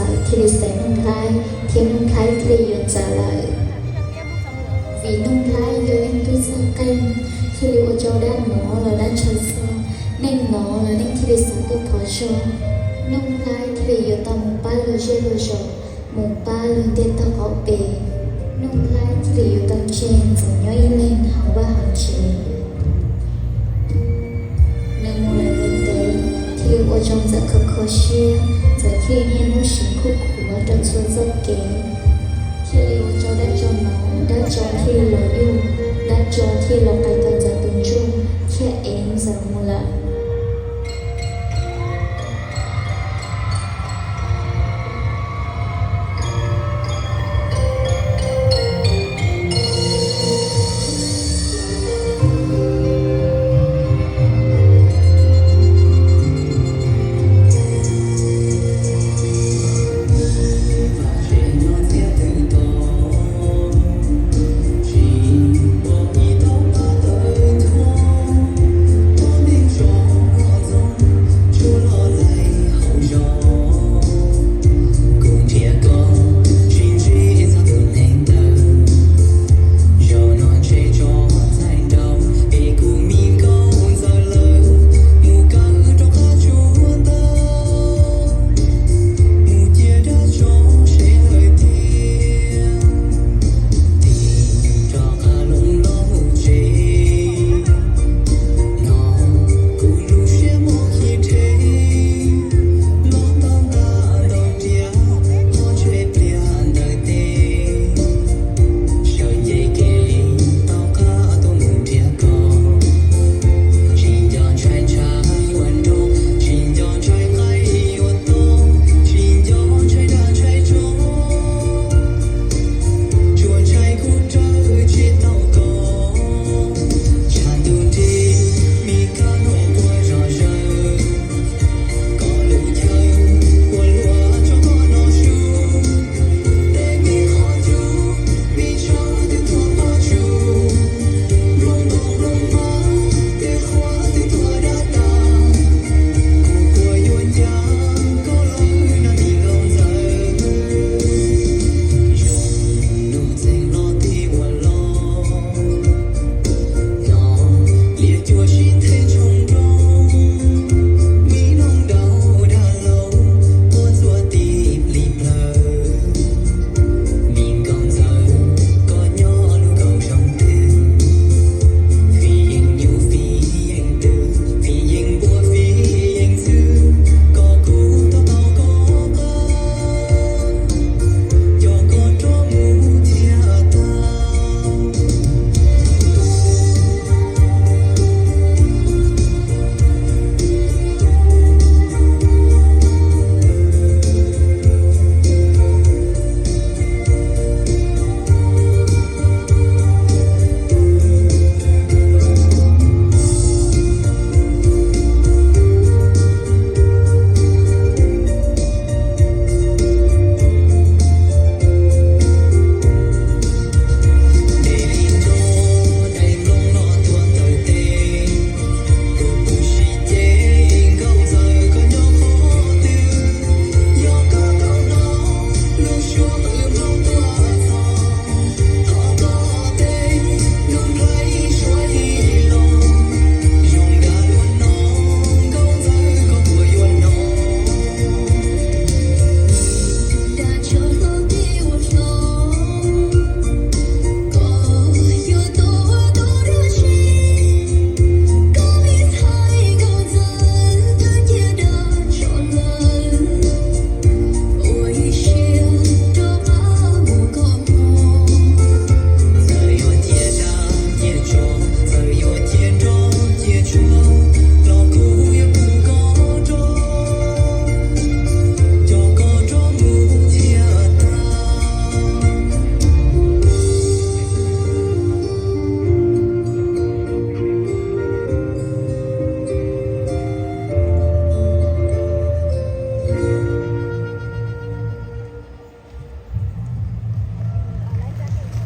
Ntxawm thiaj li xaiv Nuj Nplaib thiab Nuj Nplaib thiaj li yuav Ntxawm lawm. Vim Nuj Nplaib yog leej tub txawj qeej, thiaj li ua rau dab hnov los dab ntshaw txog, neeg hnov los neeg thiaj li xav tuaj phov zog. Nuj Nplaib thiaj li yuav tau mus pab luag zej luag zos, mus pab luag ntiaj teb qhov pem. Nuj Nplaib thiaj li yuav tau ntsib Ntxawm nyob ib leeg hauv vaj hauv tsev. Nws mus lawm ntev ntev, thiaj li ua rau Ntxawm kho kho siab, Ntxawm thiaj li niaj hnub siv khuj khuav rau txhua txoj kev, thiaj li ua rau dab tsov hnov, dab tsov thiaj li los yuj, dab tsov thiaj li los qais tau Ntxawm tus ntsuj thiab ev Ntxawm mus lawm.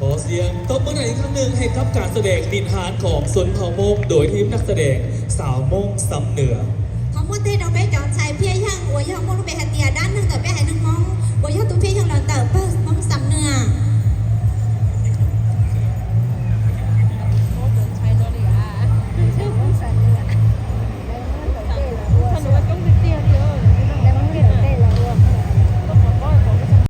Có riêng top bức này khắp nương hay khắp cả sự đẹp nịnh hán khổng xuân hào môn đối vớiนักแสดงสาวม่วงซ้ำเหนือ Qhov muaj tes rau peb cov ntxhais phiaj yaj uas yog muaj lub npe hais tias dab neeg ntawm peb haiv neeg